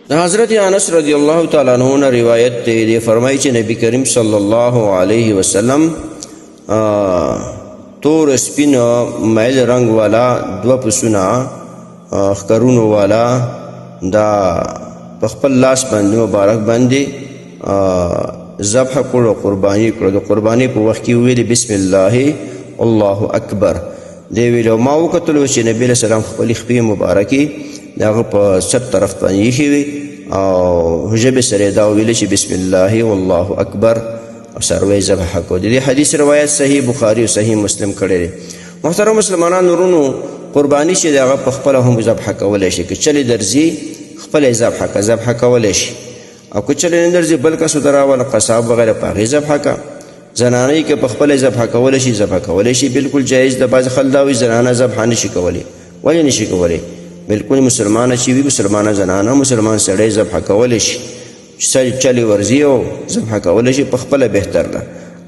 د حضرت انس رضی الله تعالی عنہ نه روایت دی، دی فرمایي چې نبی کریم صلی الله علیه وسلم تور سپین مایل رنگ والا دوه پسونه ښکرونو والا دا په خپل لاس باندې مبارک باندې ذبح کړو، قرباني کړو. د قرباني په وخت کې ویل بسم الله الله اکبر. دی ویل ما وکتلو چې نبی علیه السلام خپلې خپې مبارکې د هغه په چپ طرف باندې ایښې وې او ژبې سره یې دا وویل چې بسم الله والله اکبر، او څاروی ذبح کړو. د دې حدیث روایت صحیح بخاري او صحیح مسلم کړی دی. محترم مسلمانانو ورونو، قرباني چې د هغه په خپله هم ذبح کولی شي، که چلې درځي خپله یې ذبح که ذبح کولی شي، او که چلې نه درځي بل کس ورته راوله، قصاب وغیره، په هغې ذبح که. زنانه یې که په خپله ذبح کولی شي ذبح کولی شي، بالکل جایز ده. بعضې خلک دا وایي زنانه ذبح نه شي کولی. ولې نه شي کولی؟ بالکل مسلمانه چې وي، مسلمانه زنانه مسلمان سړی ذبح کولی شي، چلې ورځي او ذبح کولی شي، په خپله بهتر ده.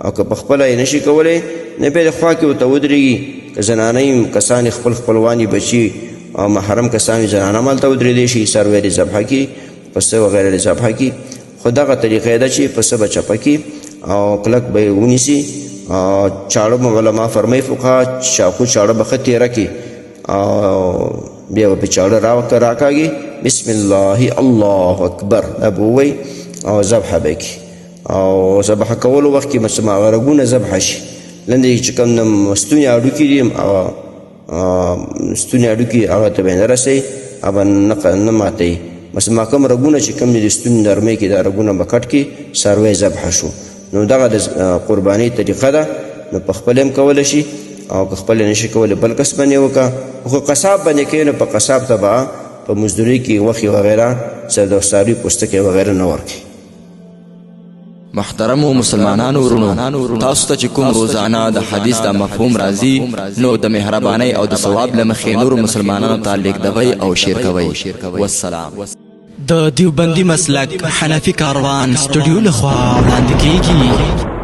او که په خپله یې نشي کولی نو بیا د خوا کې ورته ودرېږي، که زنانه یې کسان یې خپل خپلوان یې بچي او محرم کسان یې زنانه هم هلته ودرېدی شي، څاروی دې ذبح کړي، پسه وغیره دې ذبح کړي. خو دغه طریقه ده چې پسه به چپه کړي او کلک به یې ونیسي، او چاړه به علما فرمایي فقها چاقو چاړه به ښه تېره کړي او بیا به په چاړه راکاږي، بسم الله الله اکبر دا به ووایي او ذبح به کړي. او ذبح کولو وخت کې مثلا هغه رګونه ذبح شي، لندې چې کوم د ستوني هډوکي دي، هغه ستوني هډوکي هغه ته به نه رسوي، هغه نه ماتوي. مثلا کوم رګونه چې کوم دي د ستوني نرمۍ کې، دا رګونه به کټ کړي، څاروی ذبح شو. نو دغه د قربانۍ طریقه ده. نو په خپله هم کولی شي او که خپله نشي کولی بل کس باندې وکړه. خو قصاب باندې کوي نو په قصاب ته به په مزدوري کې غوښې وغیره څه د څاروي پوستکی وغیره نه ورکوي. محترمو مسلمانانو ورونو، تاسو ته چې کوم روزانه د حدیث دا مفهوم راځي نو د مهربانۍ او د ثواب له مخې نورو مسلمانانو ته لیږدوئ او شیر کوئ. والسلام. د دیوبندي مسلک حنفي کاروان سټوډیو لخوا وړاندې کیږي.